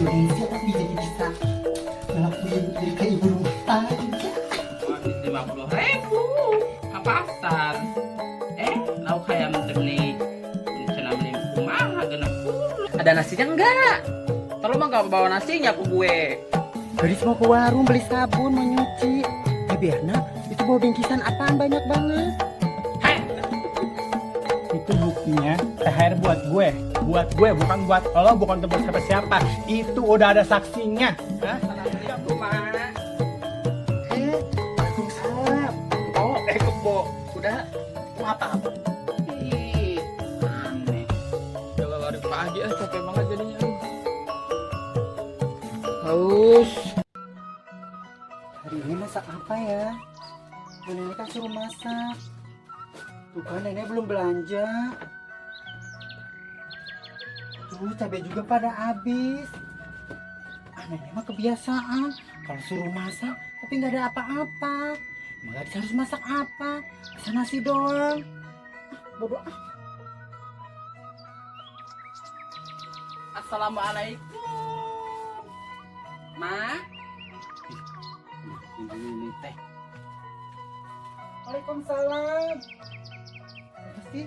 Indonesia tapi jadi bisa ngelakuin jadi kayak ibu rumah tangga. Habis 50.000 ke pasar. Lauk hayam teh beli cenah beli kumaha 60. Ada nasinya enggak? Tolong mah enggak bawa nasinya ke gue. Gadis mau ke warung beli sabun, mau nyuci. Berna, itu bawa bingkisan apaan banyak banget. Hei, Itu buktinya THR buat gue. Buat gue, bukan buat lo, bukan untuk siapa-siapa. Itu udah ada saksinya. Hah? Waalaikumsalam. Oh, kebo. Udah. Mau apa-apa? Ih, aneh. Jalan lari pagi ah, capek banget jadinya. Haus. Hari ini masak apa ya? Bu Nenek kan suruh masak. Tuh kan nenek belum belanja. Tuh cabai juga pada habis. Ah, nenek mah kebiasaan. Kalau suruh masak tapi nggak ada apa-apa. Emang gadis harus masak apa? Bisa nasi doang. Ah, bodoh ah. Assalamualaikum. Ma. Ini teh. Waalaikumsalam. Apa sih?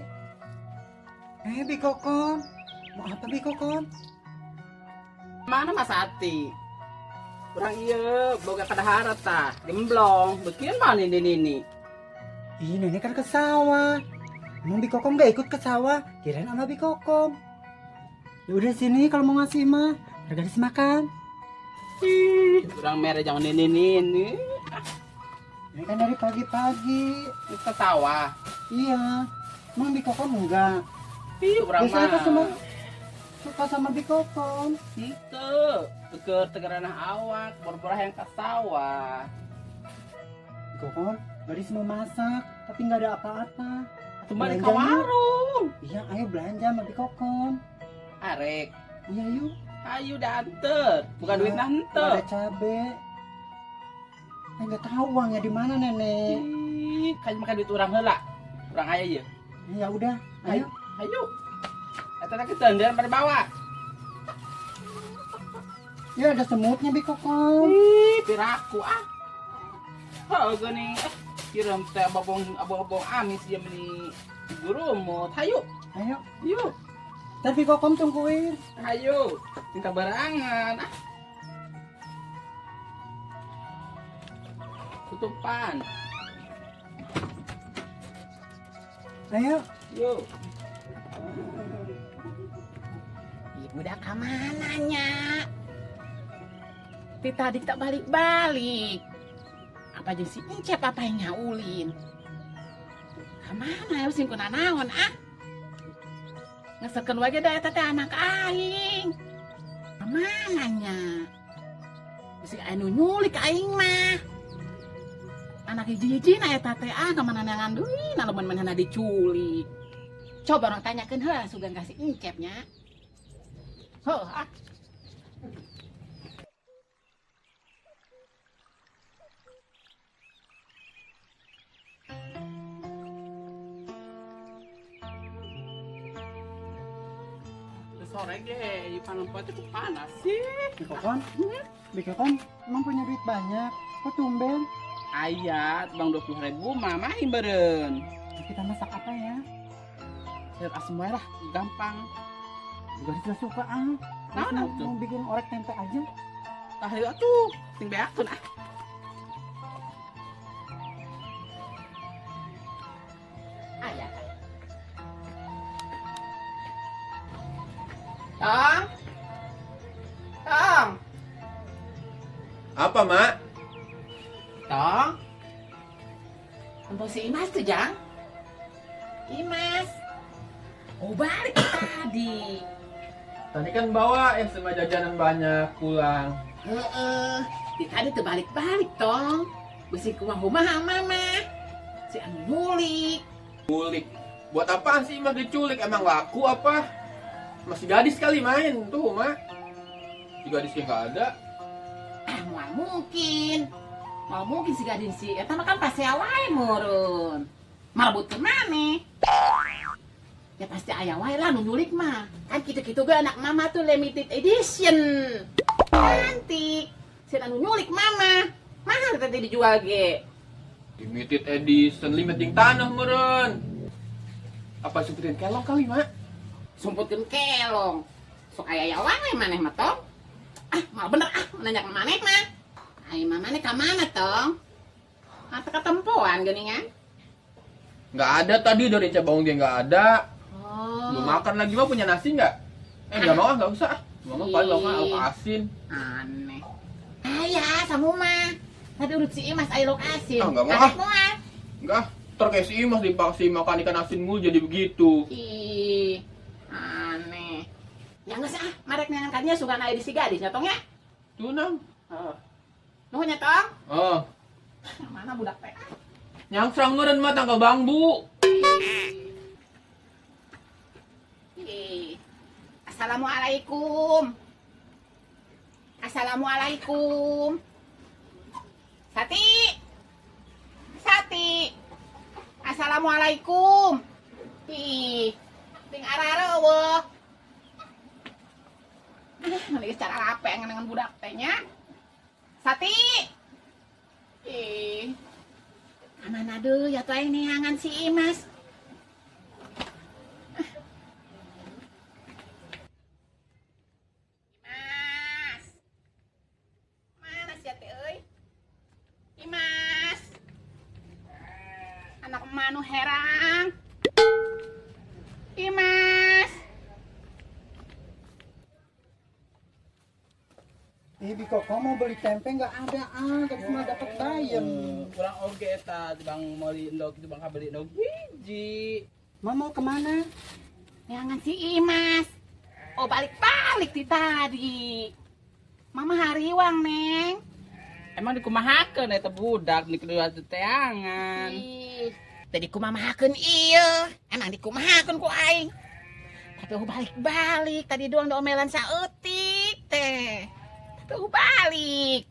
Bi Kokom. Mau apa Bi Kokom? Mana Mas Ati? Kurang iya, boga kadahara tah, gemblong. Bekian mana ini nini? Ih, nenek kan ke sawah. Emang Bi Kokom gak ikut ke sawah? Kirain sama Bi Kokom. Ya udah sini kalau mau ngasih mah. Biar gadis makan. Ih, kurang merah jangan nini nini. Ini kan dari pagi-pagi. Ke sawah. Iya. Emang Bi Kokom enggak? Ih, urang Biasanya mah. kan suka sama Bi Kokom. Henteu, teger tegeranah awak, bor-borah yang ke sawah. Bi Kokom, gadis mau masak, tapi nggak ada apa-apa. Atuh balik ke Belanja yuk. warung. Iya, ayo belanja sama Bi Kokom. Arek, Iya yuk. ayo dianter. Bukan Iya, duit nah henteu. Ada cabe. Nggak tahu uangnya di mana nenek. Ih, kayak makan duit urang heula. Urang aya ieu. Ya udah, ayo. Ayo. Eta teh kita pada bawa. Ya ada semutnya Bi Kokom. Ih, piraku ah. Heuh geuning kirim teh abong-abong amis ieu meni gurumut. Hayu, Ayo. yuk. Ntar Bi Kokom tungguin. Hayu, minta barangan. Ah. Tutupan. Ayo. Yuk. Ibu udah kemana nya? Ti tadi tak balik-balik. Apa jeung si Encep apa yang nyaulin? Kemana ya sing kunanaon ah? Ngesekeun wae da eta teh anak aing. Kemana nya? Bisi anu nyulik aing mah. Anak hiji-hijina eta teh ah kemana neangan deui na lamun manehna diculik. Coba orang tanyakeun heula sugan ka si Encep nya. Heuh ah. Sore ge, di panempo itu panas sih. Bi Kokom. Bi Kokom emang punya duit banyak. Kok tumben? Ayat, bang 20.000 mah main beren. Kita masak apa ya? Sayur asem wae lah, gampang. Juga tidak suka ah. Nah, Mau, tuh. mau bikin orek tempe aja. Tah ieu atuh, sing beakeun ah. Aya. Tang. Tang. Apa, Mak? Tang. Empo si Imas tuh, Jang. Imas. Oh, balik tadi. Tadi kan bawa yang sama jajanan banyak pulang. Heeh. Di tadi tuh balik-balik, tong. Besi kumaha-kumaha mama. Si anu nyulik. Culik. Buat apaan sih Imas diculik? Emang laku apa? Masih gadis kali main tuh, Mak. Si gadisnya nggak ada. Ah, moal mungkin. Moal mungkin si gadis si eta mah kan pasti wae murun. Marbut ke mana? Ya pasti aya wae lah nu nyulik mah. Kan kitu-kitu ge anak mama tuh limited edition. Cantik. Si anu nyulik mama. Mahal tadi dijual ge. Limited edition, limited tanah meren. Apa sumputin kelong kali, Mak? Sumputin kelong. Sok aya aya wae maneh mah, Tong. Ah, mal bener ah nanya ke maneh mah. Ai mama ka mana, Tong? Ata ketempoan geuningan. Nggak ada tadi dari cabang dia nggak ada. Oh. Belum makan lagi, Mak, punya nasi nggak? Nggak mau ah, nggak usah ah. Mama paling lauk lauk asin. Aneh. Ayah, sama mah. Tadi urut si Imas aya lauk asin. Ah, nggak mau ah. Mau ah. Enggak, ntar kayak si Imas dipaksa makan ikan asin mulu jadi begitu. Ih, aneh. Ya nggak sih ah, marek neangan kadinya sugan aya di si gadis nya, Tong ya. Tuh, Nang. Heeh. Nuhun nya, Tong. Oh, Mana budak teh? nyangsrang meureun mah tangkal bambu. Ih. Assalamualaikum. Assalamualaikum. Sati. Sati. Assalamualaikum. Ih, ting arareuweuh. Ah, meni geus cara rape dengan budak teh nya. Sati. Ih. Kamana deui atuh aing neangan si Imas? Imas. Mana sih teh euy? Imas. Anak manu herang. Imas. Ih, Bikoko mau beli tempe nggak ada ah, tadi cuma dapat bayam. Kurang oge eta bang meuli endog itu bang beli endog hiji. Ma mau kemana? Neangan si Imas. Oh balik-balik di tadi. Mama hariwang, Neng. Emang dikumahakeun eta budak ni kedua teangan. Ih, tadi kumamahakeun ieu. Emang dikumahakeun ku aing. Tapi aku balik-balik tadi doang diomelan saeutik teh. Tapi aku balik.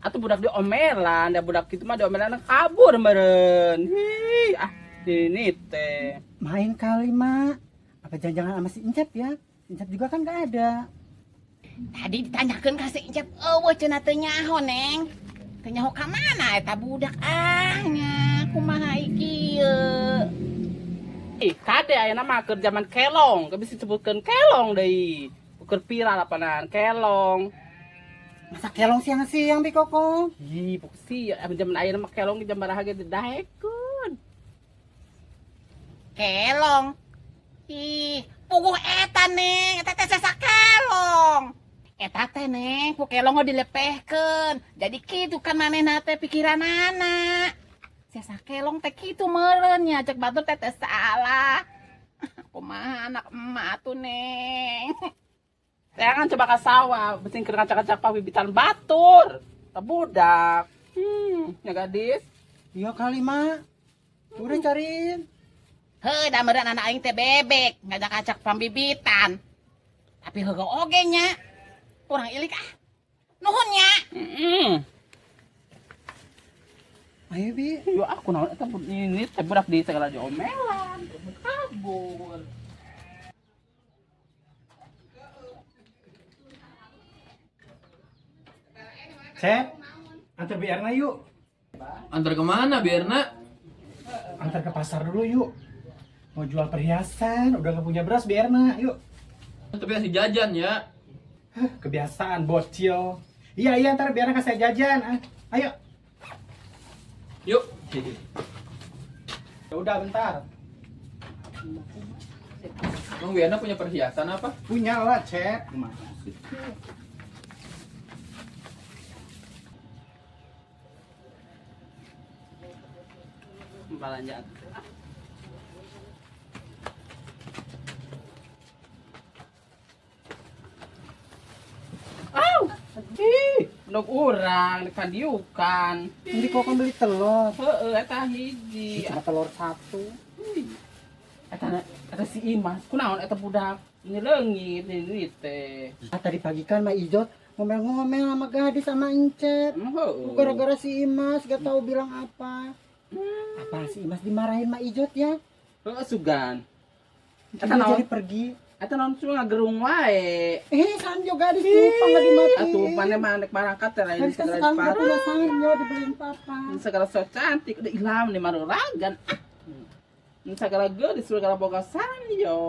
Atuh budak diomelan, da budak kitu mah diomelan kabur meureun. Hi, ah ini teh. Main kali, Mak. Apa jangan-jangan sama si Encep ya? Encep juga kan nggak ada. Tadi ditanyakeun ka si Encep, eueuh cenah teu nyaho, Neng. Teu nyaho ka mana eta budak ah nya kumaha ieu. Ih, kade ayeuna mah keur zaman kelong, geus bisa disebutkeun kelong deui. Keur viral apanan kelong. Masa kelong siang-siang, Bikoko? Ih, pok sih, zaman ayeuna mah kelong di zaman baraha ge didaekeun. Kelong. Ih, puguh eta Neng, eta teh sesa kelong. Eta teh Neng, ku kelong dilepehkeun. Jadi kitu kan manehna teh pikiranana. Sesa kelong teh kitu meureun nya, cek batur teh teh salah. Kumaha anak emak tuh Neng. Teangan coba ka sawah, beuting keur ngacak-ngacak pabibitan batur. Teh budak. Ya gadis. Iya kali, Mak. Udah cariin. Heuh, da meureun anak aing teh bebek, ngajak-ngacak pambibitan. Tapi heueuh oge nya. Kurang ilik ah. Nuhun nya. Heeh. Ayo, Bi. Yo aku naon eta ini teh budak di segala diomelan, kabur. Cep, antar Bi Erna yuk. Antar kemana, Bi Erna? Antar ke pasar dulu yuk. Mau jual perhiasan, udah gak punya beras Bi Erna, yuk. Tapi kasih jajan ya. Hah, kebiasaan bocil. Iya, iya, ntar Bi Erna kasih jajan. Ah, ayo. Yuk. Ya udah bentar. Emang Bi Erna punya perhiasan apa? Punya lah, Cep. Gimana sih? Belanja. Au! Ih, endog urang dikandiukan. Ini kok beli telur. Heeh, eta hiji. Cuma telur satu. Eta eta si Imas, kunaon eta budak nyeleungit ini teh. Ah, tadi pagi kan Mak Ijot ngomel-ngomel sama gadis sama Encep. Heeh. Gara-gara si Imas gak tahu bilang apa. Apa si Imas dimarahin Mak Ijot ya? Heeh, sugan. Dia Eta naon? jadi pergi. Atau non cuma ngagerung wae. Eh, sanyo gadis lupa nggak dimatiin. Atuh mana mana barangkat teh lain Gadis kan segala sekarang udah sepatu. punya sanyo dibeliin papa. Segala so cantik udah hilang nih maruragan. Ah. Segala geus segala boga sanyo.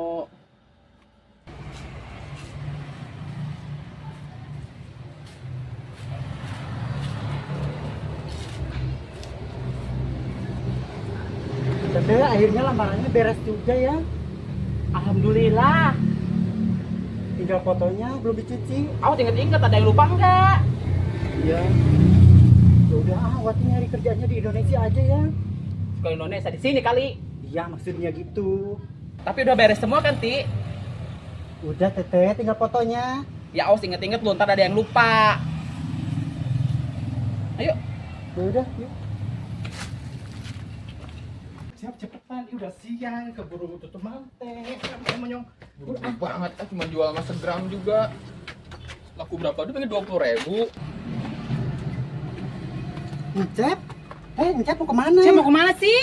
Teteh akhirnya lamarannya beres juga ya. Alhamdulillah. Tinggal fotonya belum dicuci. Aku inget-inget ada yang lupa enggak? Iya. Ya udah ah, Wati nyari kerjanya di Indonesia aja ya. Ke Indonesia di sini kali. Iya, maksudnya gitu. Tapi udah beres semua kan, Ti? Udah Teteh, tinggal fotonya. Ya awas inget-inget lu ntar ada yang lupa. Ayo. Ya udah, yuk. Siap cepetan, ini udah siang, keburu tutup mante. Emang nyong. Buru banget ah, cuma jual sama segram juga. Laku berapa tuh pengen 20 ribu. Ngecep? Eh, Ngecep mau kemana? Saya mau kemana sih?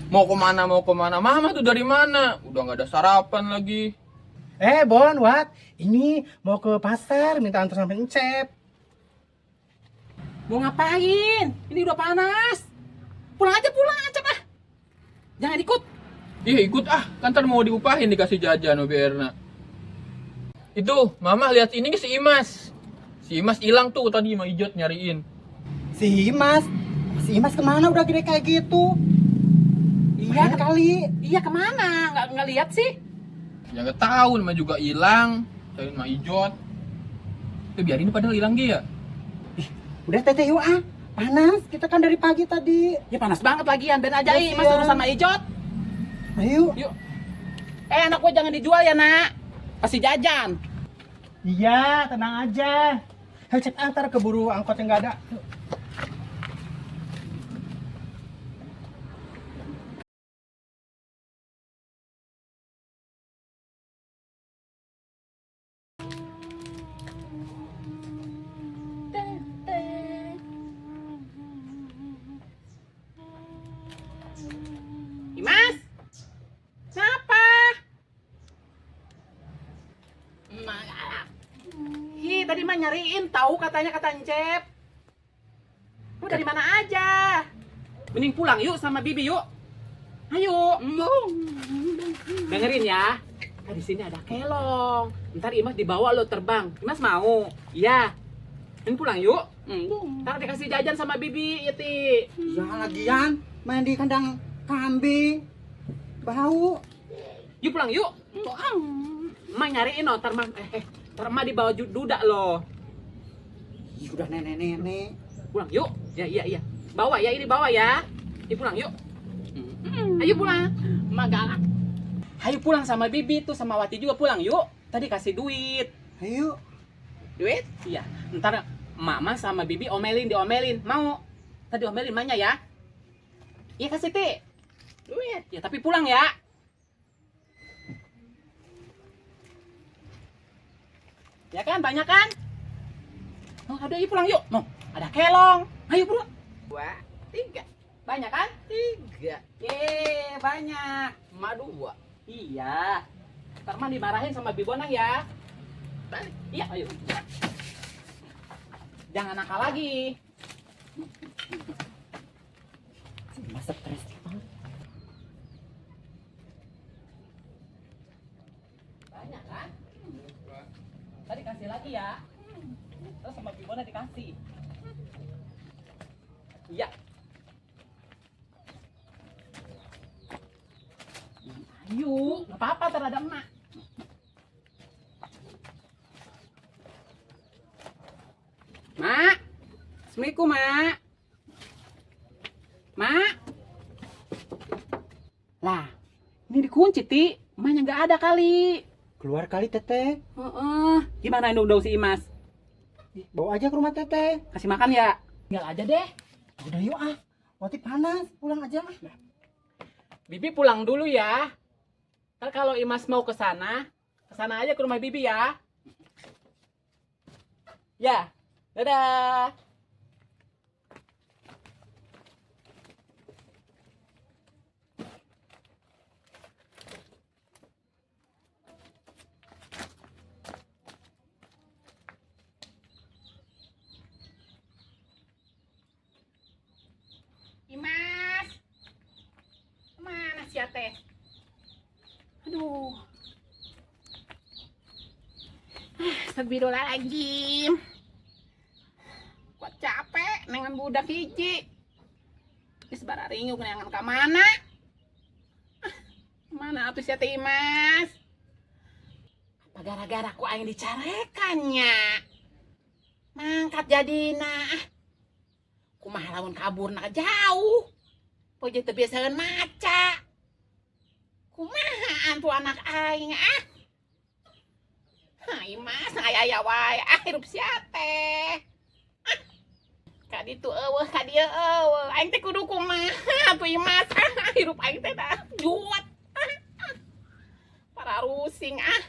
Mau kemana, mau kemana? Mama tuh dari mana? Udah nggak ada sarapan lagi. Eh, Bon, Wat. Ini mau ke pasar, minta antar sampai Encep. Mau ngapain? Ini udah panas. Pulang aja pulang aja ah. Jangan ikut. Ih ikut ah, kan ntar mau diupahin dikasih jajan sama Erna. Itu, Mama lihat ini si Imas. Si Imas hilang tuh tadi sama Ijot nyariin. Si Imas. Si Imas kemana udah gede kayak gitu? Iya Main kali. Iya kemana? Nggak lihat sih. Ya nggak tahu, nama juga hilang. Cariin sama Ijot. Eh biarin padahal hilang dia. Udah Teteh yuk ah. Panas, kita kan dari pagi tadi. Ya panas banget lagian. Ben aja Iya, Mas siang. urusan sama Ijot. Ayo. Yuk. Eh anak gue jangan dijual ya nak. Kasih jajan. Iya, tenang aja. Ayo cek antar keburu angkotnya nggak ada. Imas. Kenapa? Emak galak. Ih, tadi mah nyariin tahu katanya kata Encep. Lu dari mana aja? Mending pulang yuk sama Bibi yuk. Ayo. Dengerin ya. Nah, di sini ada kelong. Ntar Imas dibawa lo terbang. Imas mau? Iya. Mending pulang yuk. Ntar dikasih jajan sama Bibi, ya Ti. Ya lagian main di kandang kambing. Bau. Yuk pulang yuk. Emak nyariin no, ntar mak ntar emak dibawa duda loh. Ih, udah nenek-nenek. Pulang yuk. Ya iya iya. Bawa ya ini bawa ya. Yuk pulang yuk. Ayo pulang. Emak galak. Ayo pulang sama Bibi tuh sama Wati juga pulang yuk. Tadi kasih duit. Ayo. Duit? Iya. Ntar mama sama Bibi omelin diomelin. Mau? Tadi omelin emaknya ya. Iya kasih Ti. Duit. Ya tapi pulang ya. Ya kan banyak kan? Oh, ada yuk pulang yuk. Mau ada kelong. Ayo bro. 2, 3. Banyak kan? 3. Yeay, banyak. Emak 2. Iya. Ntar mah dimarahin sama Bibonang ya. Balik. Iya, ayo. Jangan nakal lagi. Si Imas stres. Banyak kan? Tadi kasih lagi ya. Terus sama Bibona dikasih. Iya. Ayo, nggak apa-apa, ntar ada emak. Mak, assalamualaikum mak. Mak. Lah, ini dikunci Ti. Emaknya nggak ada kali. Keluar kali Teteh. Heeh. Gimana ini udah si Imas? Bawa aja ke rumah Teteh. Kasih makan ya? Tinggal aja deh. Udah yuk ah. Wati panas, pulang aja lah. Bibi pulang dulu ya. Ntar kalau Imas mau ke sana, ke sana aja ke rumah Bibi ya. Ya, dadah. sia teh? Aduh. Ah, astagfirullahaladzim. Kuat capek dengan budak hiji. Geus bararinguk neangan ka mana? Ah, mana atuh sia teh, Imas? Apa gara-gara ku aing dicarekannya? Mangkat jadina. Ah. Kumaha lamun kaburna jauh? Poe teu biasaeun maca. Kumaha antu anak aing, ah? Hai Mas, aya aya wae, ah, hirup sia teh. Ah. Ka ditu euweuh, ka dieu euweuh. Aing teh kudu kumaha atuh, Imas? Ah, hirup aing teh dah juot. Ah, ah. Para rusing, ah.